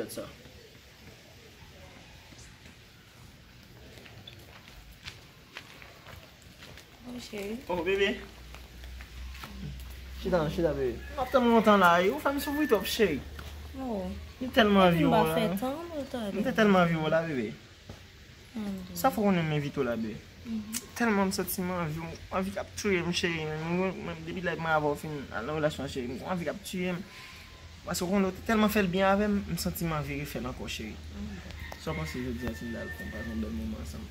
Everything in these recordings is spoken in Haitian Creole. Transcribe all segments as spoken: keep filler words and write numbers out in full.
Sa. Oh, cheri. Oh, bebe. Chita, chita, bebe. M ap tann ou lontan la, e ou fè m soufri twòp, cheri. Oh. M tèlman anvi wè w la. Fè tan, nou tande. M te tèlman anvi wè w la, bebe. Sa fè w konnen m envite w la, bebe. Tèlman m santi m anvi w, anvi k ap tiye m, cheri. Menm, menm depi lè mwen avè w fin al nan relasyon an, cheri, m gon anvi k ap tiye m. Paske w konnen w te tèlman fè l byen avè m, m santi m anvi refè l ankò, cheri. Sa w panse jodi a si n ta al fè yon, pa egzanp, bèl moman ansanm?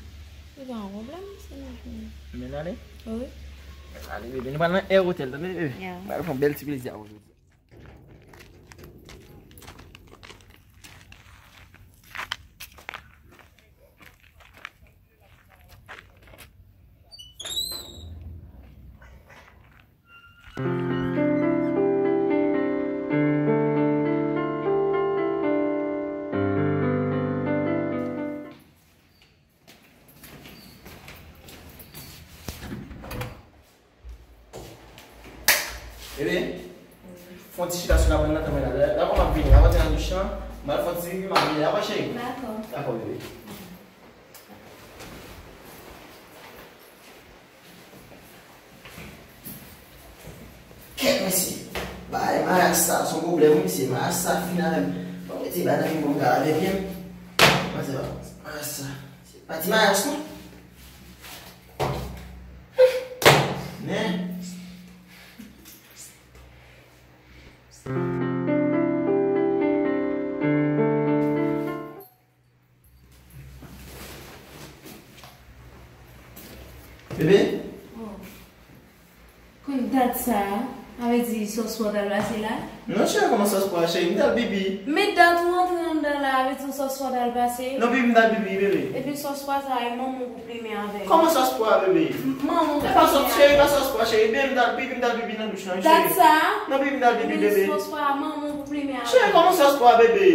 Se pa yon pwoblèm, si nou fini. Men n ale? Wi. Men n ale, bebe. Nou pral nan Air Hotel, tande, bebe? Yeah. Nou pral fè yon bèl ti plezi avè w jodi a. Bebe, fè yon ti chita sou labann nan, tanmen la. Dakò, m ap vini. Avan w antre nan douch lan, m al fè yon ti pipi, m ap vini. Dakò, cheri? Dakò. Dakò, bebe. Kèt, mesye. Bagay maryaj sa, se yon pwoblèm, wi, mesye. Maryaj sa fin avè m. Bon, mete bagay nan men m, bon, m ka lave pye m. Mwen se pa maryaj sa. Se pa ti maryaj, non. Men. Bebe? Oh. Konn dat sa a, sa vle di sòs pa w t al pase la? Non, cheri, kòman sòs pa, cheri? M t al pipi. Men dat ou antre anndan la, sa vle di sòs pa w t al pase? Non, pipi, m t al pipi, bebe. Epi sòs pa sa, e manman w pou plimen avè l. Kòman sòs pa, bebe? M-, manman w pou plimen avè l. E pa sòs, cheri, pa sòs pa, cheri. Bebe, m t al pipi, m t al pipi nan douch lan, cheri. Dat sa a? Non, pipi, m t al pipi, bebe. Epi sòs pa, manman w pou plimen avè l. Cheri, kòman sòs pa, bebe?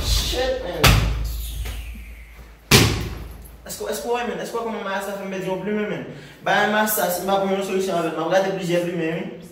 Shit, man. Èske, èske w wè, man? Èske w wè kòman maryaj sa fè m pèdi yon plimen, man? Bagay maryaj sa, si m pa pran yon solisyon avè l, m ap rate plizyè plimen, wi.